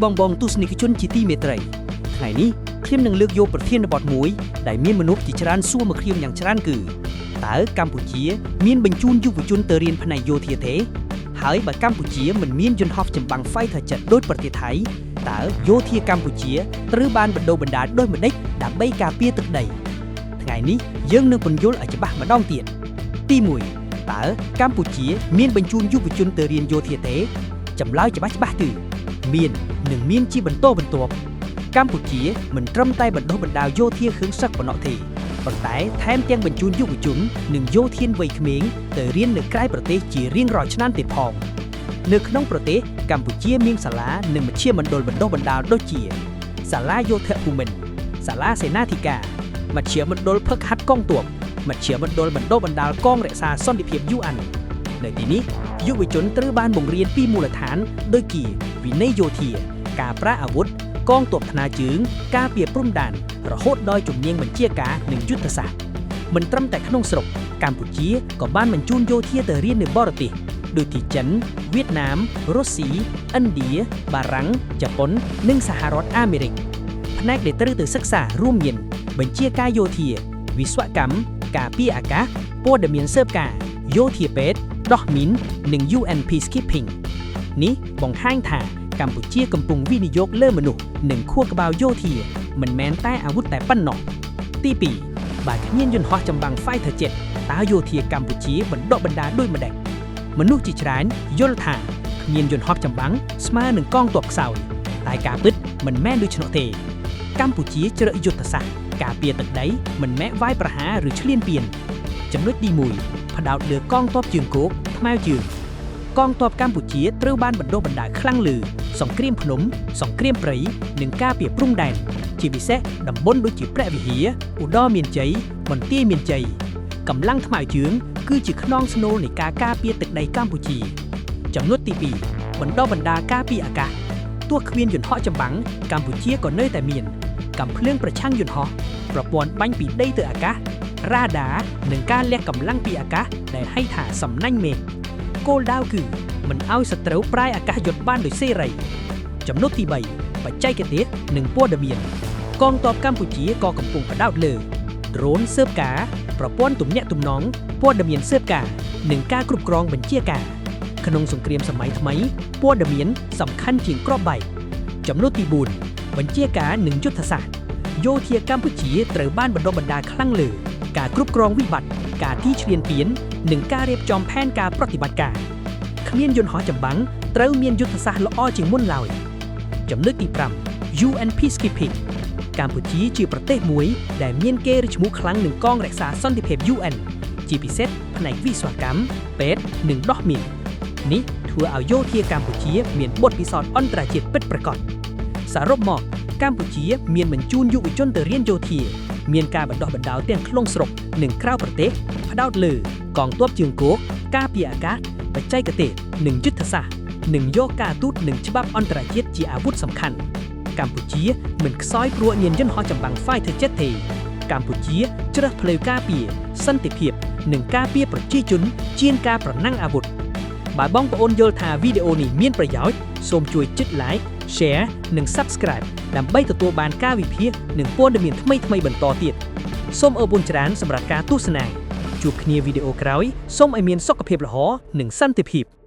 បងបងទស្សនិកជនជាទីមេត្រីថ្ងៃនេះខ្ញុំនឹងលើកយកប្រធានបទមួយដែលមានមនុស្សជាច្រើនសួរមកខ្ញុំយ៉ាងច្រើនគឺតើកម្ពុជាមានបញ្ជូនយុវជនទៅរៀនផ្នែកយោធាទេហើយបើកម្ពុជាមិនមានយន្តហោះចម្បាំង Fighter Jet ដូចប្រទេសថៃតើយោធាកម្ពុជាត្រូវបានបណ្ដុះបណ្ដាលដោយម្ដេចដើម្បីការពារទឹកដីថ្ងៃនេះយើងនឹងពន្យល់ឲ្យច្បាស់ម្ដងទៀតទី1តើកម្ពុជាមានបញ្ជូនយុវជនទៅរៀនយោធាទេចម្លើយច្បាស់ច្បាស់គឺ មាននិងមានជាបន្តបន្ទាប់កម្ពុជាមិនត្រឹមតែបណ្ដុះបណ្ដាលយោធាគ្រឿងសឹកប៉ុណ្ណោះទេប៉ុន្តែថែមទាំងបញ្ជូនយុវជននិងយោធានវ័យក្មេងទៅរៀននៅក្រៅប្រទេសជារៀងរាល់ឆ្នាំទៀតផងនៅក្នុងប្រទេសកម្ពុជាមានសាលានិងមជ្ឈមណ្ឌលបណ្ដុះបណ្ដាលដូចជាសាលាយោធភូមិន្ទសាលាសេនាធិការមជ្ឈមណ្ឌលហ្វឹកហាត់កងទ័ពមជ្ឈមណ្ឌលបណ្ដុះបណ្ដាលកងរក្សាសន្តិភាព UN នៅទីនេះយុវជនត្រូវបានបង្រៀនពីមូលដ្ឋានដូចជាវិន័យយោធា ការប្រើអាវុធកងទ័ពថ្មើរជើង ការពារព្រំដែនរហូតដល់ជំនាញបញ្ជាការនិងយុទ្ធសាស្ត្រមិនត្រឹមតែក្នុងស្រុកកម្ពុជាក៏បានបញ្ជូនយោធាទៅរៀននៅបរទេសដូចជាចិនវៀតណាមរុស្ស៊ីឥណ្ឌាបារាំងជប៉ុននិងសហរដ្ឋអាមេរិកផ្នែកដែលត្រូវទៅសិក្សារួមមានបញ្ជាការយោធា វិស្វកម្មការពារអាកាសព័ត៌មានស៊ើបការយោធាពេទ្យដោះមីននិង UN Peacekeeping នេះបង្ហាញថាកម្ពុជាកំពុងវិនិយោគលើមនុស្សនិងខួរក្បាលយោធាមិនមែនតែអាវុធតែប៉ុណ្ណោះទី2បើគ្មានយន្តហោះចម្បាំង Fighter Jet តើយោធាកម្ពុជាបណ្ដុះបណ្ដាលដូចម្ដេចមនុស្សជាច្រើនយល់ថាគ្មានយន្តហោះចម្បាំងស្មើនឹងកងទ័ពខ្សោយតែការពិតមិនមែនដូច្នោះទេ កម្ពុជាជ្រើសយុទ្ធសាស្ត្រការពារទឹកដីមិនមែនវាយប្រហារឬឈ្លានពានចំណុចទី1ផ្ដោតលើកងទ័ពជើងគោកថ្មើរជើង កងទ័ពកម្ពុជាត្រូវបានបណ្ដុះបណ្ដាលខ្លាំងលើសង្គ្រាមភ្នំ សង្គ្រាមព្រៃនិងការពារព្រំដែនជាពិសេសតំបន់ដូចជាព្រះវិហារឧត្តរមានជ័យបន្ទាយមានជ័យកម្លាំងថ្មើរជើងគឺជាខ្នងស្នូលនៃការការពារទឹកដីកម្ពុជា ចំណុចទី2បណ្ដុះបណ្ដាលការពារអាកាសទោះគ្មានយន្តហោះចម្បាំងកម្ពុជាក៏នៅតែមានកាំភ្លើងប្រឆាំងយន្តហោះប្រព័ន្ធបាញ់ពីដីទៅអាកាសរ៉ាដានិងការលះកម្លាំងពីអាកាសដែលហៅថាសំណាញ់មេឃ គោលដៅគឺមិនឲ្យសត្រូវប្រើអាកាសយុទ្ធបានដោយសេរីចំណុចទី3បច្ចេកទេសនិងព័ត៌មានកងទ័ពកម្ពុជាក៏កំពុងផ្ដោតលើដ្រូនស៊ើបការប្រព័ន្ធទំនាក់ទំនងព័ត៌មានស៊ើបការនិងការគ្រប់គ្រងបញ្ជាការក្នុងសង្គ្រាមសម័យថ្មីព័ត៌មានសំខាន់ជាងគ្រាប់បែកចំណុចទី4បញ្ជាការនិងយុទ្ធសាស្ត្រយោធាកម្ពុជាត្រូវបានបណ្ដុះបណ្ដាលខ្លាំងលើការគ្រប់គ្រងវិបត្តិការទីឈ្លានពាននិងការរៀបចំផែនការប្រតិបត្តិការ គ្មានយន្តហោះចម្បាំងត្រូវមានយុទ្ធសាស្ត្រល្អជាងមុនឡើយចំណុចទី5 UN Peacekeeping កម្ពុជាជាប្រទេសមួយដែលមានគេរិះឈ្មោះខ្លាំងនឹងកងរក្សាសន្តិភាព UN ជាពិសេសផ្នែកវិស្វកម្មពេទ្យនិងដោះមីននេះធ្វើឲ្យយោធាកម្ពុជាមានបទពិសោធន៍អន្តរជាតិពិតប្រាកដសរុបមកកម្ពុជាមានបញ្ជូនយុវជនទៅរៀនយោធា មានការបណ្ដុះបណ្ដាលទាំងក្នុងស្រុកនិងក្រៅប្រទេសផ្ដោតលើកងទ័ពជើងគោកការពារអាកាសបច្ចេកទេសនិងយុទ្ធសាស្ត្រនិងយកការទូតនិងច្បាប់អន្តរជាតិជាអាវុធសំខាន់កម្ពុជាមិនខ្សោយព្រោះមានយន្តហោះចម្បាំង Fighter Jet ទេកម្ពុជាជ្រើសផ្លូវការពារសន្តិភាពនិងការពារប្រជាជនជាងការប្រណាំងអាវុធបើបងប្អូនយល់ថាវីដេអូនេះមានប្រយោជន៍សូមជួយចុច Like Share និង Subscribe ដើម្បីទទួលបានការវិភាគនិងព័ត៌មានថ្មីៗបន្តទៀតសូមអរគុណច្រើនសម្រាប់ការទស្សនាជួបគ្នាវីដេអូក្រោយសូមឲ្យមានសុខភាពល្អនិងសន្តិភាព។